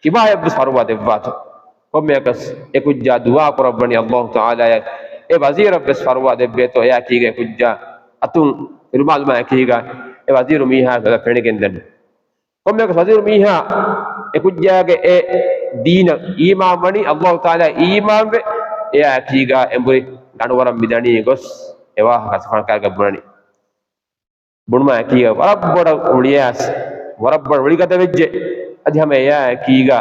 ކިބާއަށްވެސް ފަރުވާ ދެއްވާތޯ. ކޮންމެއަކަސް އެކުއްޖާ ދުޢާ ކުރައްވަނީ އައްލާހު ތަޢާލާއަށް، އެ ވަޒީރަށްވެސް ފަރުވާ ދެއްވޭތޯ. އެއާ ކީގަ އެކުއްޖާ އަތުން ފިރުމާލުމާ އެކީގަ އެ ވަޒީރު މީހާ ލޮލަށް ފެނިގެންދަނީ. ކޮންމެއަކަސް ވަޒީރު މީހާ އެކުއްޖާގެ އެ ދީނަށް އީމާންވަނީ، އައްލާހު ތަޢާލާއަށް އީމާންވެ، އެއާ އެކީގަ އެނބުރި ގަނޑުވަރަށް މިދަނީ ގޮސް އެވާހަކަ ރަސްގެފާނު ކާރިގަ ބުނަނީ. ބުނުމާ އެކީގަ ވަރަށް ބޮޑަށް ރުޅިއައިސް، ވަރަށް ބޮޑަށް ރުޅިގަދަވެއްޖެ. އަދި ހަމަ އެއާ އެކީގަ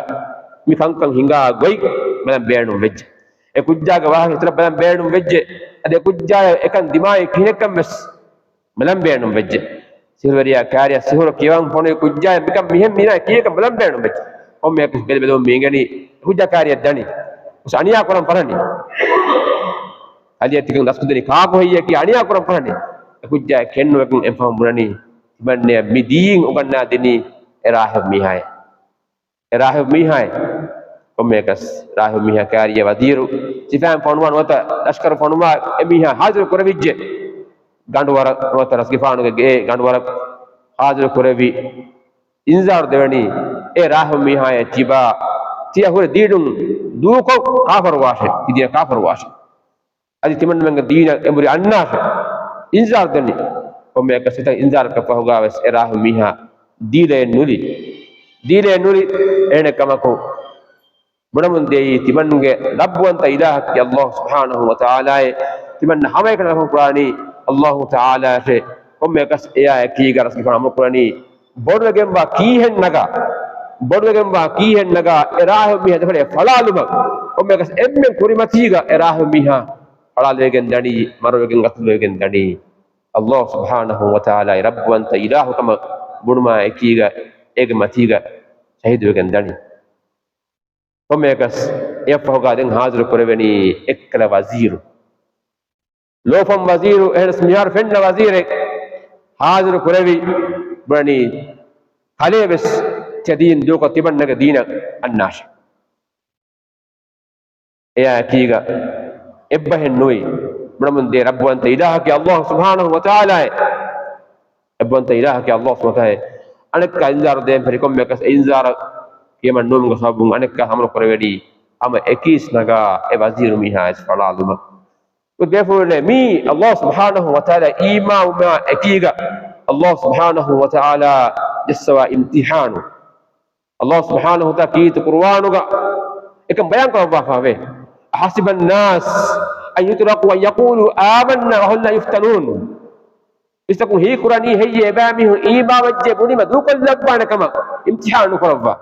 މި ކަންކަން ހިނގާ ގޮތް ބަލަން ބޭނުން ވެއްޖެ. އެ ކުއްޖާގެ ވާހަކަ އިތުރަށް ބަލަން ބޭނުން ވެއްޖެ. އަދި އެ ކުއްޖާޔަށް އެކަން ދިމާވީ ކިހިނެއްކަން ވެސް ބަލަން ބޭނުން ވެއްޖެ. ސިހުރުވެރިޔާ ކާރިއަށް ސިހުރު ކިޔަވަން ފޮނުވި ކުއްޖާޔަށް މިކަން މިހެން މީނާ ކީއްކަން ބަލަން ބޭނުން ވެއްޖެ. ކޮންމެއަކަސް ބެލި ބެލުމުން މި އިނގެނީ ކުއްޖާ ކާރިއަށް ދަނީ. އަނިޔާ ކުރަން ފަށަނީ. އަލިއަށް ތިކަން ރަސްކުދެނީ ކާކު ހެއްޔޭ ކިޔާ އަނިޔާ ކުރަން ފަށަނީ. އެ ކުއްޖާ ކެންނުވެގެން އެފަހުން ބުނަނީ، ތިމަންނަޔަށް މި ދީން އުނގަންނާ ދިނީ އެ ރާހިބު މީހާއޭ. އެ ރާހިބު މީހާއޭ. ކޮންމެއަކަސް ރާހިބު މީހާ ކާރިއަށް ވަޒީރު ސިފައިން ފޮނުވާ ނުވަތަ ލަޝްކަރު ފޮނުވާ އެ މީހާ ހާޒިރު ކުރެވިއްޖެ. ގަނޑުވަރަށް ނުވަތަ ރަސްގެފާނުގެ ގެ ގަނޑުވަރަށް ހާޒިރު ކުރެވި، އިންޒާރު ދެވެނީ އެ ރާހިބު މީހާއޭ ތިބާ، ތިޔަ ހުރެ ދީނުން ދޫކޮށް ކާފަރުވާށޭ، ތި ދީނަށް ކާފަރުވާށޭ. އަދި ތިމަންނަމެންގެ ދީނަށް އެނބުރި އަންނާށޭ، އިންޒާރު ދެނީ. ކޮންމެއަކަސް އެތަން އިންޒާރަކަށް ފަހުގާވެސް އެ ރާހިބު މީހާ ދީލައެއް ނުލި. ދީލައެއް ނުލި. އެހެނެއް ކަމަކު، ބުނަމުން ދިޔައީ ތިމަންގެ ރައްބުވަންތަ އިލާހަކީ އައްލާހު ސުބްޙާނަހު ވަތަޢާލާއޭ. ތިމަންނަ ހަމައެކަނި ރަޙްމަތް ކުރާނީ އައްލާހު ތަޢާލާއަށޭ. ކޮންމެއަކަސް އެއާ އެކީގަ ރަސްގެފާނު އަމުރު ކުރަނީ، ބޮޑުވެގެންވާ ކީހެއް ނަގާ، ބޮޑުވެގެންވާ ކީހެއް ނަގާ، އެ ރާހިބު މީހާ ދެފަޅޭ ފަޅާލުމަށް. ކޮންމެއަކަސް އެންމެން ކުރިމަތީގަ އެ ރާހިބު މީހާ ފަޅާލެވިގެން ދަނީ، މަރުވެގެން ގަތުލުވެގެން ދަނީ. އައްލާހު ސުބްޙާނަހު ވަތަޢާލާ ރައްބުވަންތަ އިލާހު ކަމަށް ބުނުމާ އެކީގަ އޭގެ މަތީގަ ޝަހީދުވެގެން ދަނީ. ކޮންމެއަކަސް އެއަށްފަހުގާ ދެން ހާޒިރު ކުރެވެނީ އެއްކަލަ ވަޒީރު. ލޯފަން ވަޒީރު، އެހެނަސް މިހާރު ފެންނަ ވަޒީރެއް ހާޒިރު ކުރެވި ބުނަނީ، ކަލޭ ވެސް ތިޔަ ދީން ދޫކޮށް ތިމަންނަގެ ދީނަށް އަންނާށޭ. އެއާ އެކީގަ އެއްބަހެއް ނުވި، ބުނަމުން ދޭ ރައްބުވަންތަ އިލާހަކީ އައްލާހު ސުބްޙާނަހު ވަތަޢާލާއޭ. އެއްބަވަންތަ އިލާހަކީ އައްލާހު ސުބްޙާނަހު ވަތަޢާލާ. އަނެއްކާ އިންޒާރު ދޭން ފެށި ކޮންމެއަކަސް އެ އިންޒާރަށް ކިޔަމަން ނުވުމުގެ ސަބަބުން އަނެއްކާ އަމުރު ކުރެވެނީ ހަމަ އެކީސް ނަގާ އެ ވަޒީރު މީހާ އެސް ފަޅާލުމަށް. ބޭފުޅުންނޭ މީ އައްލާހު ސުބްޙާނަހު ވަތަޢާލާ އީމާންވުމާ އެކީގަ ﷲ ސުބްޙާނަހޫ ވަތަޢާލާ ޖައްސަވާ އިމްތިޙާނު. ﷲ ސުބްޙާނަހޫ ވަތަޢާލާ ކީރިތި ޤުރުއާނުގަ އެކަން ބަޔާން ކުރައްވާފައިވޭ. أحسب الناس أن يتركوا أن يقولوا آمنا وهم لا يفتنون. މީސްތަކުން ހީކުރަނީ ހެއްޔޭ އެބައިމީހުން އީމާންވެއްޖެ ބުނީމަ ދޫކޮށްލައްވާނެ ކަމަށް އިމްތިޙާނު ނުކުރައްވާ.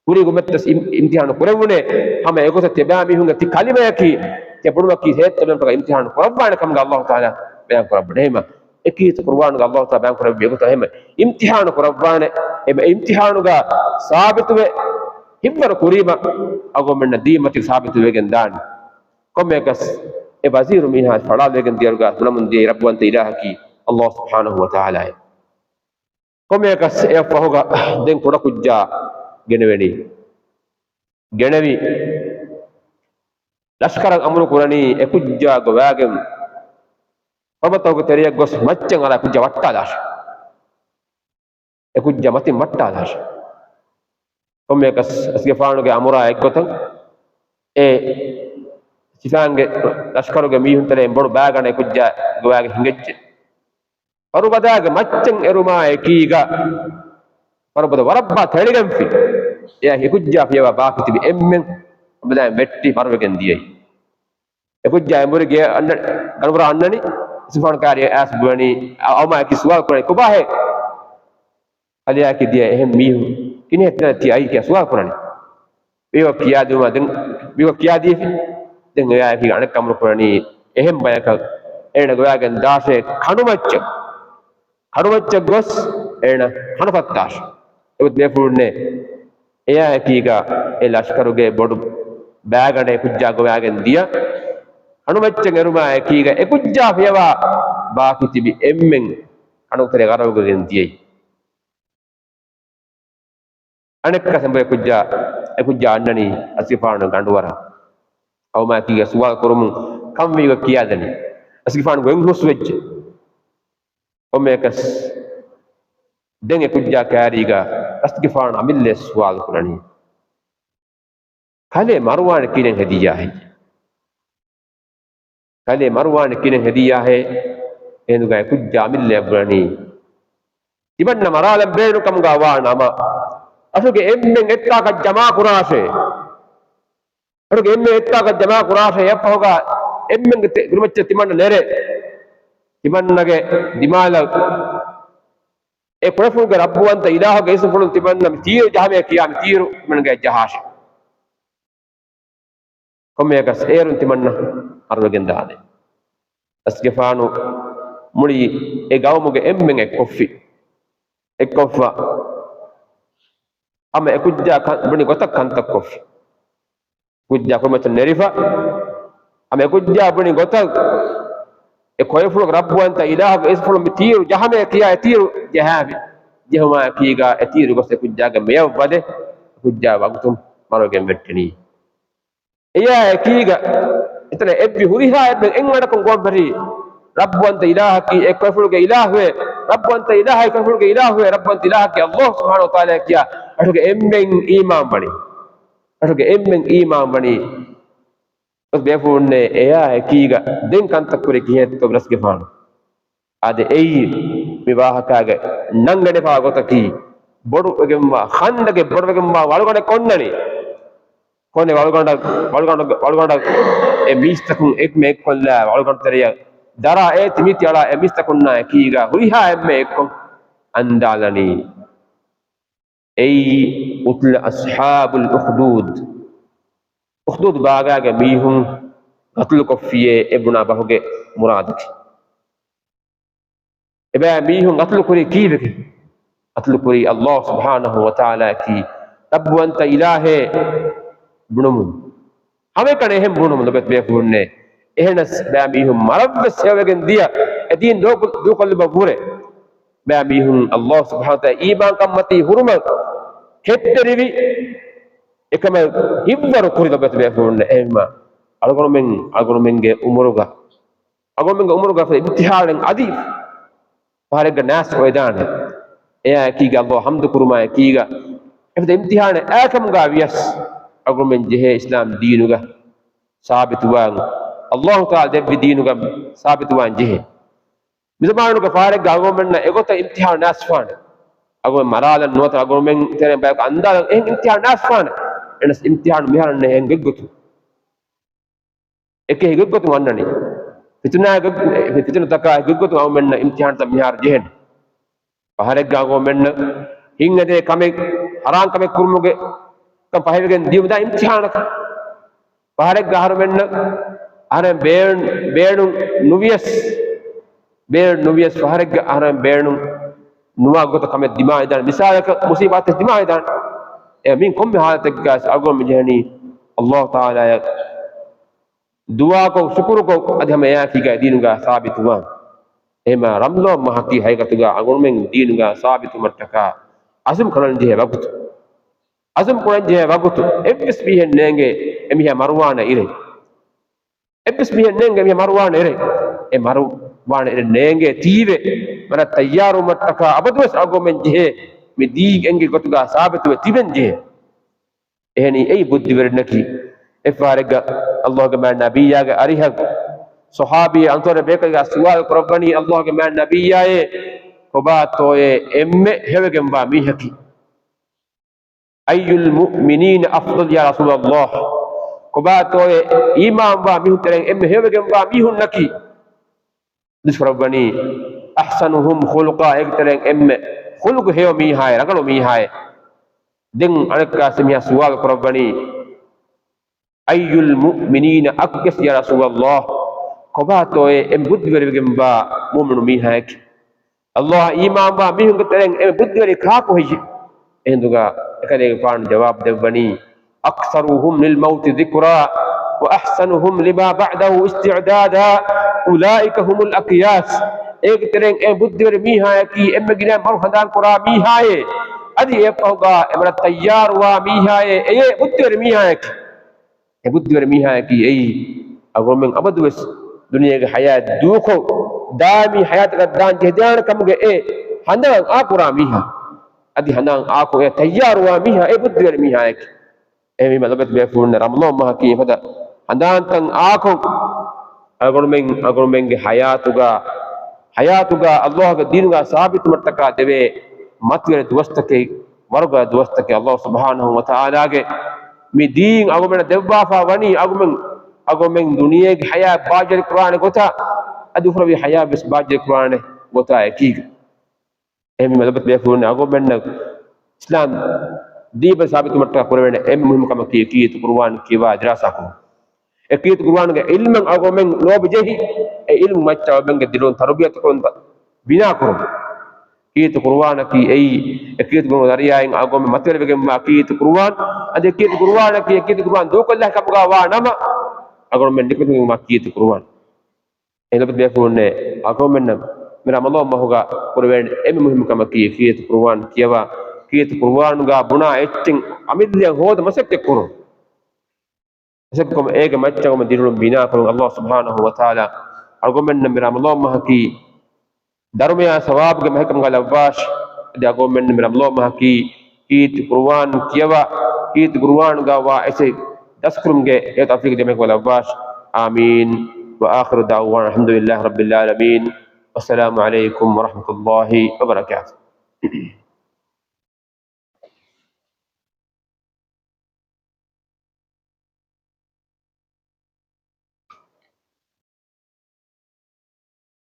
ކުރީ ކޮންމެއަކަސް އިމް-، އިމްތިޙާނު ކުރެވުނޭ ހަމަ އެގޮތަށް ތިބާމީހުންގެ ތި ކަލިމަޔަކީ، ތި ބުނުމަކީ ހޭއްތޯ ބެންޕަކަށް އިމްތިޙާނު ކުރައްވާނެ ކަމުގަ ﷲ ތަޢާލާ ބަޔާން ކުރައްވަނީ. އެހެންމަ އެކީ ޤުރުއާނުގަ ﷲ ތަޢާލާ ބަޔާން ކުރެއްވި ގޮތަށް އެހެންމަ އިމްތިޙާނު ކުރައްވާނެ. އެ އިމްތިޙާނުގަ ސާބިތުވެ ހިތްވަރު ކުރީމަ އަގުމެންނަށް ދީންމަތި ސާބިތުވެގެން ދާނެ. ކޮންމެއަކަސް އެ ވަޒީރު މީހާ ފަޅާލުވެގެން ދިޔައިރުގަ ބުނަމުން ދިޔައީ ރައްބުވަންތަ އިލާހަކީ ﷲ ސުބްޙާނަހޫ ވަތަޢާލާއޭ. ކޮންމެއަކަސް އެއަށްފަހުގަ ދެން ކުޑަކުއްޖާ ގެނެވެނީ. ގެނެވި ލަޝްކަރަށް އަމުރު ކުރަނީ އެކުއްޖާ ގޮވާގެން ފަރުބަތަކުގެ ތެރެޔަށް ގޮސް މައްޗަށް އަރާ ކުއްޖާ ވައްޓާލާށޭ. އެކުއްޖާ މަތިން ވައްޓާލާށޭ. ކޮންމެއަކަސް އަސްގެފާނުގެ އަމުރާ އެއްގޮތަށް އެ ސިފާންގެ ލަޝްކަރުގެ މީހުން ތެރެއިން ބޮޑު ބާގަނޑެއް އެކުއްޖާ ގޮވާގެން ހިނގައްޖެ. ފަރުބަދާގެ މައްޗަށް އެރުމާ އެކީގަ ފަރުބަދަ ވަރަށް ބާ ތެޅިގެންފި. އެއާ އެކުއްޖާ ފިޔަވާ ބާކީ ތިބި އެންމެން ފަރުބަދައިން ވެއްޓި ފަރުވެގެން ދިޔައީ. އެކުއްޖާ އެނބުރި ގެ އަންނަ-، ގަނޑުވަރާ އަންނަނީ ސިފާން ކާރި އައިސް ބުނަނީ އަ-، އައުމާ އެކީ ސުވާލު ކުރަނީ ކޮބާހޭ؟ އަލިޔާއެކީ ދިޔަ އެހެން މީހުން ކިހިނެއް ތި އައީ ކިޔާ ސުވާލު ކުރަނީ. މީހަކު ކިޔާދިޔުމާ ދެން މީހަކު ކިޔާދީފި. ދެން އެއާއެކީ އަނެއްކާ އަމުރު ކުރަނީ އެހެން ބަޔަކަށް އޭނަ ގޮވާގެން ދާށޭ ކަނޑުމައްޗަށް. ކަނޑުމައްޗަށް ގޮސް އޭނަ ކަނޑުފައްތާށޭ. އެބަ ބޭފުޅުންނޭ އެއާއެކީގަ އެ ލަޝްކަރުގެ ބޮޑު ބާގަނޑެއް އެކުއްޖާ ގޮވާގެން ދިޔަ. ކަނޑުމައްޗަށް އެރުމާ އެކީގަ އެކުއްޖާ ފިޔަވާ ބާކީ ތިބި އެންމެން ކަނޑުތެރެ ގަރަވިގެން ދިޔައީ. އަނެއްކާ އެނބުރި އެކުއްޖާ، އެކުއްޖާ އަންނަނީ އަސްގެފާނު ގަނޑުވަރަށް. އައުމާ އެކީގަ ސުވާލު ކުރުމުން ކަންވީގަ ކިޔާދެނީ. އަސްގެފާނު ގޮތް ހުސްވެއްޖެ. ކޮންމެއަކަސް ދެން އެކުއްޖާ ކާރީގަ ރަސްގެފާނު އަމިއްލައަށް ސުވާލު ކުރަނީ. ކަލޭ މަރުވާނެ ކިހިނެއް ހެދިއްޔާހޭ؟ ކަލޭ މަރުވާނެ ކިހިނެއް ހެދިއްޔާހޭ؟ އެހިނދުގަ އެކުއްޖާ އަމިއްލައަށް ބުނަނީ. ތިމަންނަ މަރާލަން ބޭނުން ކަމުގަ ވާ ނަމަ، އަށުގެ އެންމެން އެއްތާކަށް ޖަމާ ކުރާށޭ. އަށުގެ އެންމެން އެއްތާކަށް ޖަމާ ކުރާށޭ. އެއަށްފަހުގަ އެންމެންގެ ތެ-، ގުރުމައްޗަށް ތިމަންނަ ނެރޭ. ތިމަންނަގެ ދިމާލަށް އެ ކުރެފުޅުގެ ރައްބުވަންތަ އިލާހުގެ އިސްމުފުޅުން ތިމަންނަ މި ތީރު ޖަހަމޭ ކިޔާ މި ތީރު ތިމަންނަގެ ޖަހާށޭ. ކޮންމެއަކަސް އޭރުން ތިމަންނަ ހަރުވެގެން ދާނެ. އަސްގެފާނު މުޅި އެ ގައުމުގެ އެންމެން އެއްކޮށްފި. އެއްކޮށްފަ ހަމަ އެކުއްޖާ ކަން-، ބުނި ގޮތަށް ކަންތައް ކޮށްފި. ކުއްޖާ ކުރިމައްޗަށް ނެރިފަ. ހަމަ އެކުއްޖާ ބުނި ގޮތަށް އެ ކުރެފުޅުގެ ރައްބުވަންތަ އިލާހުގެ އިސްމުފުޅުން މި ތީރު ޖަހަމޭ ކިޔާ އެ ތީރު ޖަހާފި. ޖެހުމާ އެކީގަ އެ ތީރު ގޮސް އެކުއްޖާގެ މެޔަށް ވަދެ އެކުއްޖާ ވަގުތުން މަރުވެގެން ވެއްޓެނީ. އެޔާ އެކީގަ އެތަނަށް އެއްވި ހުރިހާ އެންމެން އެއް އަޑަކުން ގޮވަންވެރި ރައްބުވަންތަ އިލާހަކީ އެ ކުރެފުޅުގެ އިލާހުވެ، ރައްބުވަންތަ އިލާހަކީ ކުރެފުޅުގެ އިލާހުވެ، ރައްބުވަންތަ އިލާހަކީ ﷲ ސުބްޙާނަހޫ ވަތަޢާލާ ކިޔާ އަށުގެ އެންމެން އީމާންވަނީ. އަށުގެ އެންމެން އީމާންވަނީ. ބޭފުޅުންނޭ އެޔާ އެކީގަ ދެން ކަންތައް ކުރީ ކިހިނެއްތޯ ރަސްގެފާނު. އާދެ އެއީ މި ވާހަކާގެ ނަންގަނެފާ ގޮތަކީ، ބޮޑުވެގެންވާ ޚަންދަގެއް ބޮޑުވެގެންވާ ވަޅުގަނޑެއް އޮންނަނީ. ކޮނެ ވަޅުގަނޑަށް، ވަޅުގަނޑު، ވަޅުގަނޑަށް އެ މީސްތަކުން އެކްމެ އެއްކޮށްލާ ވަޅުގަނޑު ތެރެޔަށް ދަރާ އެ ތިމިތި އަޅާ އެ މީސްތަކުންނާ އެކީގަ ހުރިހާ އެންމެ އެއްކޮށް އަންދާލަނީ. އެއީ ޤުތިލަ އަޞްޙާބުލް އުޚްދޫދް. އުޚްދޫދު ބާގާގެ މީހުން ގަތުލުކޮށްފިޔޭ އެ ބުނާ ބަހުގެ މުރާދަކީ. އެބައި މީހުން ގަތުލު ކުރީ ކީއްވެގެން؟ ގަތުލު ކުރީ ﷲ ސުބްޙާނަހޫ ވަތަޢާލާއަކީ، ރައްބުވަންތަ އިލާހޭ ބުނުމުން. ހަމައެކަނި އެހެން ބުނުމުން ލޮބުވެތި ބޭފުޅުންނޭ. އެހެނަސް ބައި މީހުން މަރަށްވެސް ހެޔޮވެގެން ދިޔަ އެ ދީން ދޫކޮ-، ދޫކޮށްލުމަށްވުރެ. ބައި މީހުން ﷲ ސުބްޙާނަހޫ ވަތަޢާލާ އީމާންކަންމަތީ ހުރުމަށް ކެތްތެރިވި އެކަމަށް ހިތްވަރު ކުރި ލޮބުވެތި ބޭފުޅުންނޭ. އެހެންވީމަ އަޅުގަނޑުމެން، އަޅުގަނޑުމެންގެ އުމުރުގަ އަޅުގަނޑުމެންގެ އުމުރުގަ އިމްތިޙާނެއް އަދި ފަހަރެއްގަ ނާސް އޮވެދާނެ. އެއާ އެކީގަ ﷲ ޙަމްދު ކުރުމާ އެކީގަ އެފަދަ އިމްތިޙާނެއް އާކަމުގަ ވިޔަސް އަޅުގަނޑުމެން ޖެހޭ އިސްލާމް ދީނުގަ ސާބިތުވާން، ﷲ ތަޢާލާ ދެއްވި ދީނުގަ ސާބިތުވާން ޖެހޭ. މިޒަމާނުގެ ފަހަރެއްގަ އަޅުގަނޑުމެންނަށް އެގޮތަށް އިމްތިހާނު ނާސްފާނެ. އަޅުގަނޑުމެން މަރާލަން ނުވަތަ އަޅުގަނޑުމެން ތެރެއިން ބަޔަކު އަންދާލަން އެހެން އިމްތިހާނު ނާސްފާނެ. އެނަސް އިމްތިހާނު މިހާރަންނަށް އެހެން ގޮތްގޮތުން. އެކި ހިގޮތްގޮތުން ވަންނަނީ. ފިތުނާ ގޮތް-، ފިތުނަތަކާ ހިގޮތްގޮތުން އަޅުމެންނަށް އިމްތިހާންތައް މިހާރު ޖެހެން. ފަހަރެއްގަ އަޅުމެންނަށް ހިތްހެދޭ ކަމެއް، ހަރާން ކަމެއް ކުރުމުގެ ކަން ފަހިވެގެން ދިޔުމުދާ އިމްތިހާނަކަށް. ފަހަރެއްގަ އަހަރުމެންނަށް އަހަރެން ބޭނުން، ބޭނުން ނުވިޔަސް، ބޭނުން ނުވިޔަސް ފަހަރެއްގަ އަހަރެން ބޭނުން ނުވާ ގޮތަށް ކަމެއް ދިމާވެދާނެ، މިސާލަކަށް މުސީބާތެއް ދިމާވެދާނެ. އެ މިން ކޮންމެ ހާލަތެއްގަ އަޅުގަނޑު މި ޖެހެނީ އައްލާހު ތަޢާލާއަށް ދުޢާކޮށް، ޝުކުރުކޮށް، އަދި ހަމަ އެއާއެކީގަ ދީނުގަ ސާބިތުވާން. އެހެންމަ ރަމަޟާން މަހަކީ ހަގީގަތުގަ އަޅުގަނޑުމެން ދީނުގަ ސާބިތުވުމަށްޓަކާ އަޒުމް ކުރަންޖެހޭ ވަގުތު. އަޒުމް ކުރަންޖެހޭ ވަގުތު. އެއްވެސް މީހެއް ނޭނގޭ އެމީހާ މަރުވާނެ އިރެއް. އެއްވެސް މީހެއް ނޭނގޭ އެމީހާ މަރުވާނެ އިރެއް. އެ މަރުވާނެ އިރެއް ނޭނގޭ ތީވެ، މަރަށް ތައްޔާރުވުމަށްޓަކާ އަބަދުވެސް އަޅުގަނޑުމެން ޖެހޭ މި ދީން އެނގި ގޮތުގަ ސާބިތުވެ ތިބެން ޖެހޭ. އެހެނީ އެއީ ބުއްދިވެރިންނަކީ. އެއްފަހަރެއްގަ އައްލާހުގެ މާތް ނަބިއްޔާގެ އަރިހަށް ޞަޙާބީ އަންޞާރީ ބޭކަލަކާ ސުވާލު ކުރައްވަނީ، އައްލާހުގެ މާތް ނަބިއްޔާއޭ، ކޮބާތޯއޭ އެންމެ ހެޔޮވެގެންވާ މީހަކީ؟ أي المؤمنين أفضل يا رسول الله؟ ކޮބާތޯއޭ އީމާންވާ މީހުން ތެރެއިން އެންމެ ހެޔޮވެގެންވާ މީހުންނަކީ؟ ދުސް ކުރައްވަނީ، أحسنهم خلقا، އޭގެ ތެރެއިން އެންމެ ޚުލުޤު ހެޔޮ މީހާއޭ، ރަނގަޅު މީހާއޭ. ދެން އަނެއްކާ މީހާ ސުވާލު ކުރައްވަނީ، أي المؤمنين أكيس يا رسول الله؟ ކޮބާތޯއޭ އެންމެ ބުއްދިވެރިވެގެންވާ މުއުމިނު މީހާއަކީ؟ އައްލާހަށް އީމާންވާ މީހުންގެ ތެރެއިން އެންމެ ބުއްދިވެރި ކާކު ހެއްޔޭ؟ އެހިނދުގަ އެކަލޭގެފާނު ޖަވާބު ދެއްވަނީ، أكثرهم للموت ذكرا وأحسنهم لما بعده استعدادا أولئك هم الأكياس. އޭގެ ތެރެއިން އެންމެ ބުއްދިވެރި މީހާއަކީ އެންމެ ގިނަ މަރު ހަނދާން ކުރާ މީހާއޭ. އަދި އެއަށްފަހުގަ އެ މަރަށް ތައްޔާރުވާ މީހާއޭ. އެޔޭ ބުއްދިވެރި މީހާއަކީ. އެ ބުއްދިވެރި މީހާއަކީ އެއީ، އަޅުގަނޑުމެން އަބަދުވެސް ދުނިޔޭގެ ހަޔާތް ދޫކޮށް، ދާއިމީ ހަޔާތަކަށް ދާން ޖެހިދާނެ ކަމުގެ އެ ހަނދާން އާކުރާ މީހާ. އަދި ހަނދާން އާކުރާ އެ ތައްޔާރުވާ މީހާ އެ ބުއްދިވެރި މީހާއަކީ. އެހެންވީމަ ލޮބުވެތި ބޭފުޅުންނޭ، ރަމަޟާން މަހަކީ އެފަދަ ހަނދާންތައް އާކޮށް، އަޅުގަނޑުމެން، އަޅުގަނޑުމެންގެ ހަޔާތުގަ، ހަޔާތުގަ އައްލާހުގެ ދީނުގަ ސާބިތުވުމަށްޓަކާ ދެވޭ މަތިވެރި ދުވަސްތަކެއް، ވަރުގަދަ ދުވަސްތަކެއް އައްލާހު ސުބްޙާނަހޫ ވަތަޢާލާގެ މި ދީން އަޅުގަނޑުމެންނަށް ދެއްވާފަ ވަނީ، އަޅުގަނޑުމެން، އަޅުގަނޑުމެން ދުނިޔޭގެ ހަޔާތް ބާއްޖަވެރި ކުރާނެ ގޮތާ، އަދި އުޚްރަވީ ހަޔާތް ވެސް ބާއްޖަވެރި ކުރާނެ ގޮތާ އެކީގަ. އެހެންވީމަ ލޮބުވެތި ބޭފުޅުންނޭ، އަޅުގަނޑުމެންނަށް އިސްލާމް ދީން ސާބިތުވުމަށްޓަކާ ކުރެވޭނެ އެންމެ މުހިއްމު ކަމަކީ އެކީ އިތުރު ޤުރުއާން ކިޔަވާ ދިރާސާ ކުރުން. އެކީ އިތުރު ޤުރުއާނުގެ ޢިލްމަށް އަޅުގަނޑުމެން ލޯބި ޖެހި، އެ ޢިލްމު މައްޗަށް އަޅުގަނޑުމެންގެ ދިލުން ތަރުބިޔަތުކުރުން، ބިނާކުރުން. އެކީ އިތުރު ޤުރުއާނަކީ އެއީ، އެކީ އިތުރު ޤުރުއާނުގެ ޒަރީޢާއިން އަޅުގަނޑުމެން މަތިވެރިވެގެންވާ އެކީ އިތުރު ޤުރުއާން. އަދި އެކީ އިތުރު ޤުރުއާނަކީ އެކީ އިތުރު ޤުރުއާން ދޫކޮށްލާ ކަމުގަ ވާ ނަމަ، އަޅުގަނޑުމެން ނިކުމެތިވެގެންވާ އެކީ އިތުރު ޤުރުއާން. އެހެން ލޮބުވެތި ބޭފުޅުންނޭ، އަޅުގަނޑުމެންނަށް މި ރަމަޟާން މަހުގަ ކުރެވޭނެ އެންމެ މުހިއްމު ކަމަކީ އެކީ އިތުރު ޤުރުއާން ކިޔަވާ، އެކީ އިތުރު ޤުރުއާނުގަ ބުނާ އެއްޗެއް ޢަމަލުވެރިން ހޯދަން މަސައްކަތް ކުރުން. މަސައްކަތްކޮށް އޭގެ މައްޗަށް އަޅުގަނޑުމެން ދިރިއުޅުން ބިނާކުރުން. އައްލާހު ސުބްޙާނަހޫ ވަތަޢާލާ އަޅުގަނޑުމެންނަށް މި ރަމަޟާން މަހަކީ ދަރުމަޔާ ސަވާބުގެ މަހެއްކަމުގަ ލައްވާށި. އަދި އަޅުގަނޑުމެން މި ރަމަޟާން މަހަކީ އެކީ އިތުރު ޤުރުއާން ކިޔަވާ، އެކީ އިތުރު ޤުރުއާނުގަ ވާ އެއްޗެއް ދަސްކުރުމުގެ އެ ތައުފީޤު ދެމެކޮށް ލައްވާށި. އާމީން. وآخر دعوانا الحمد لله رب العالمين. والسلام عليكم ورحمة الله وبركاته.